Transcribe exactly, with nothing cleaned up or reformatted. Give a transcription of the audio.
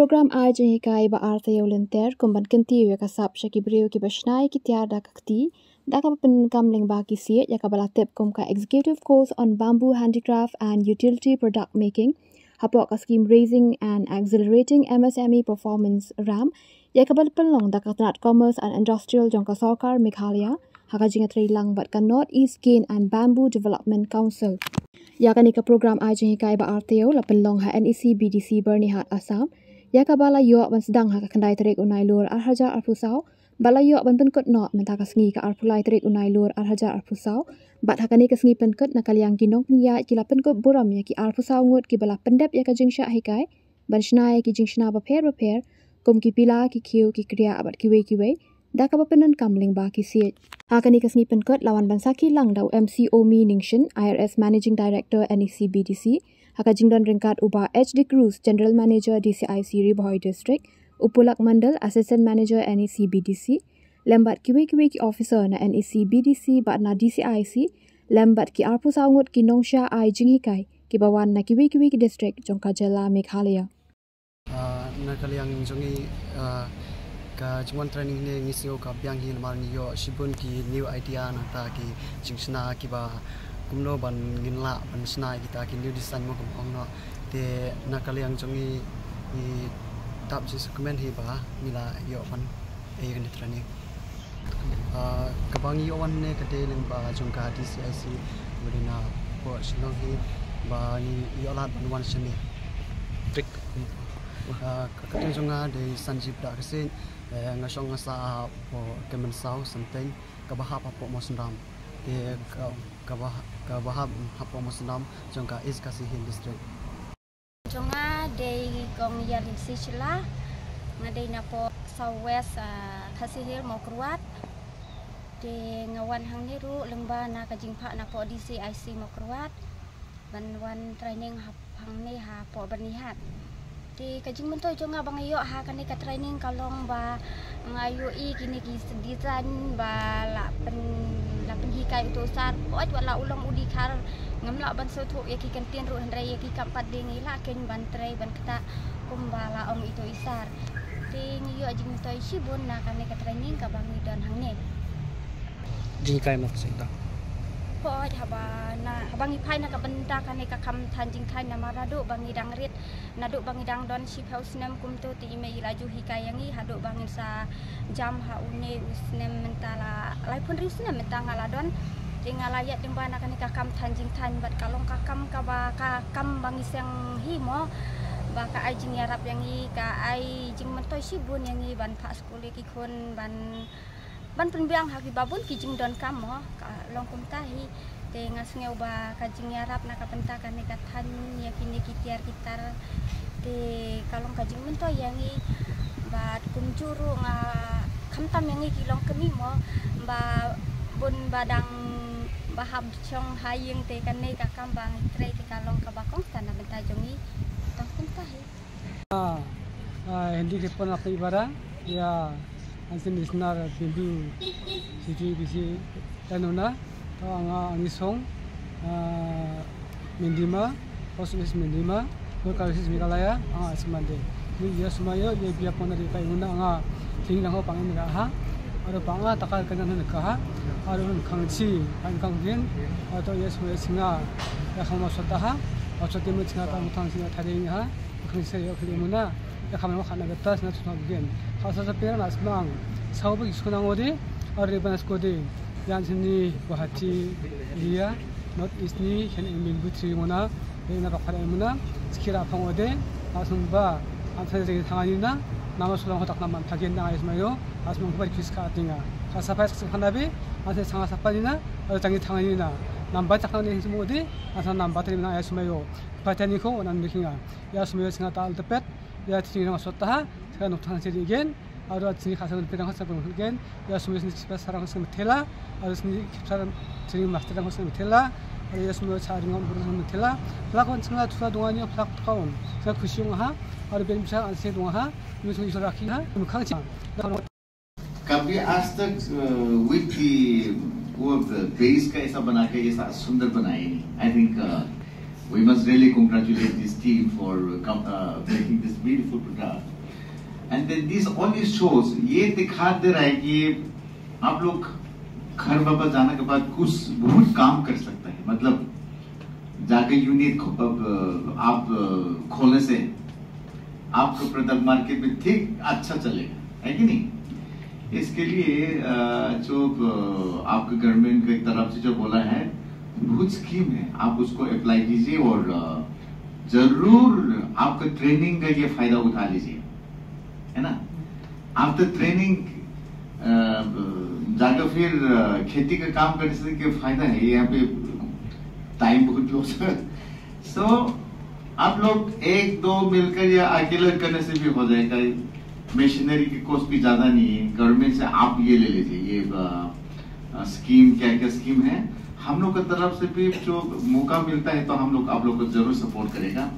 Program ai jinghikai ba ar taïew lynter kum ban kyntiew ïa ka sap sha ki briew kiba shna ïa ki tiar da ka kti, da kaba pynkam lyngba ki siej, ïa kaba la tip kum ka Executive Course on Bamboo Handicraft and Utility Product Making, hapoh ka scheme Raising and Accelerating M S M E Performance, RAM, ïa kaba la pynlong da ka tnat Commerce and Industrial jong ka Sorkar Meghalaya, ha ka jingïatreilang bad ka North East Cane and Bamboo Development Council. Ïa kane ka program ai jinghikai ba ar taïew la pynlong ha NEC BDC Byrnihat, Assam, ïa kaba la ïoh ban sdang ha ka khyndai tarik u Nailur ar hajar arphew saw, bad la ïoh ban pynkut noh mynta ka sngi ka arphew lai tarik u Nailur ar hajar arphew saw, bad ha kane ka sngi pynkut na ka liang ki nongpynïaid ki la pynkup burom ïa ki arphew saw ngut kiba la pyndep ïa ka jingshah hikai ban shna ïa ki jingshna bapher bapher, kum ki pila, ki khiew, ki kriah bad kiwei kiwei, da kaba pyndonkam lyngba ki siej. Ha kane ka sngi pynkut la wan ban sakhi lang da u M C Omi Ningshin, IRS Managing Director NEC BDC, ha ka jingdon ryngkat u Bah H D Cruz, General Manager DCIC Ri Bhoi District, u Pulak Mandal, Assistant Manager NEC BDC, lem bad kiwei kiwei ki officer na NEC BDC bad na DCIC, lem bad ki arphew saw ngut ki nongshah ai jinghikai kiba wan na kiwei kiwei ki district jong ka jylla Meghalaya. Ah, na ka liang jong ngi, ah, ka jingwan training ne ngi sngew ka biang hi namar ngi ïoh shibun ki new idea nangta ki jingshna kiba kumno ban ngin lah ban shna kita ki new design mo kum ong noh. Te na ka liang jong ngi, ngi dap jingkmen hi ba ngi la ïoh ban ei kane training. Ah, kaba ngi ïoh wan ne ka dei lyngba jong ka DCIC, ba dei na pdeng Shillong hi, ba ngi ïoh lad ban wan shane. Tik. Ah, ka kyrteng jong nga dei Sanjib Daksing, eh, nga shong nga sah hapoh Kemensau, Senteng, kaba hap hapoh Mawsynram. Te ka, kaba, kaba hap hapoh Mawsynram jong ka East Khasi Hills District. Jong nga dei Kong Ïalynsih Shylla, nga dei napoh South West, ah, Khasi Hills, Mawkyrwat. Te nga wan hangne ruh lyngba na ka jingphah napoh DCIC Mawkyrwat ban wan training hap-, hangne hapoh Byrnihat. Te ka jingmyntoi jong nga ba nga ïoh ha kane ka training ka long ba nga ïohi kine ki design ba la pyn, la pynhikai uto u sir. Hooid wat la u long u dkhar, ngam lah ban sngewthuh ïa ki kyntien ruh, hynrei ïa ki kam pat de ngi lah khein ban trei ban ktah kumba la ong ito i sir. Te ngi ïoh jingmyntoi shibun na kane ka training kaba ngi don hangne. Jinghikai mo ka sngewthuh. Hooid, haba na, haba ngi phai na ka bynta kane ka kam thaiñ jingthaiñ, namar naduh ba ngi dang rit, naduh ba ngi dang don shiphew snem kumto te i mei i la ju hikai ïa ngi haduh ba ngin sa jam ha une u snem mynta la laiphew hynriew snem mynta nga la don. Te nga la ïaid lyngba na kane ka kam thaiñ jingthaiñ bad ka long ka kam kaba, ka kam ba ngi seng hi mo, ba ka ai jingïarap ïa ngi, ka ai jingmyntoi shibun ïa ngi ban phah skul ïa ki khun, ban ban pynbiang ha kiba bun ki jingdonkam mo, ka long kumta hi. Te nga sngew ba ka jingïarap na ka bynta kane ka thaiñ ïa kine ki tiar ki tar te ka long ka jingmyntoi ïa ngi. Bad kumjuh ruh nga khamtam ïa ngi ki longkmie mo, ba bun ba dang ba hap shong ha ïing te kane ka kam ba ngi trei te ka long kaba kongsan na bynta jong ngi. Tang kumta hi. Ah, ah, hindi ke pon apa ibara ya ansin listener bindu siti bisi tanuna to anga angi song, ah, Mendima, Post Office Mendima, Local Office Meghalaya, anga asmande. Ni ya sumayo ye bia pon dari kai una anga ting nang ho pangin ga ha. Aro panga takal kena nan ka ha. Aro nan kang chi, kan kang din. Ato ya sumayo singa ya kang masota ha. Masota mu singa kan kang singa tading ha. Khang se yo khli muna, ya kham ma khana ga tas na tsuna gen. Khasa sa pera na smang. Sau ba ki suna ngode, ar re bana skode. Yan sini Guwahati area, North East ni khen emin bu tri muna, re na bakpara muna, skira phang ode, asung ba, an sa jeng thangani na, nama sulang hotak na man thagen na ais mayo, asung ba kis ka tinga. Khasa pa sak khana be, an sa sanga sapa ni na, ar tangi thangani na. Namba tak na ni sumode, an sa namba tri na ais mayo. Patani ko nan bikinga. Ya sumayo singa ta al tepet, ya tini rang sot taha, singa nok thang seri gen, aro tini khasa pet rang khasa pun gen, ya sumayo sini chipa sarang khasa methela, aro sini chipa sini master rang khasa methela, aro ya sumayo chari ngom buru khasa methela, plak on singa tusa dunga ni plak kaun, singa khushi ong ha, aro ben bisa an se dunga ha, ni sung iso rakhi ha, mukhang chang. कभी आज तक, अ, with the, वो बेस का ऐसा बना के ऐसा सुंदर बनाए नहीं। I think, uh, we must really congratulate this team for, uh, com-, uh, making this beautiful product. And then this only shows, ये दिखा दे रहा है कि आप लोग घर वापस जाने के बाद कुछ बहुत काम कर सकता है, मतलब जाके यूनिट आप खोलने से आपका प्रोडक्ट मार्केट में ठीक अच्छा चलेगा, है कि नहीं? इसके लिए अ, जो अ, आपके गवर्नमेंट की तरफ से जो बोला है, बहुत स्कीम है, आप उसको अप्लाई कीजिए और अ, जरूर आपका ट्रेनिंग का ये फायदा उठा लीजिए, है ना? आफ्टर ट्रेनिंग जाकर फिर अ, खेती का काम करने से क्या फायदा है? यहाँ पे टाइम बहुत लॉस है। सो आप लोग एक दो मिलकर या अकेले करने से भी हो जाएगा। मशीनरी की कॉस्ट भी ज्यादा नहीं है, गवर्नमेंट से आप ये ले लीजिए, ये स्कीम क्या क्या स्कीम है, हम लोग की तरफ से भी जो मौका मिलता है तो हम लोग आप लोग को जरूर सपोर्ट करेगा।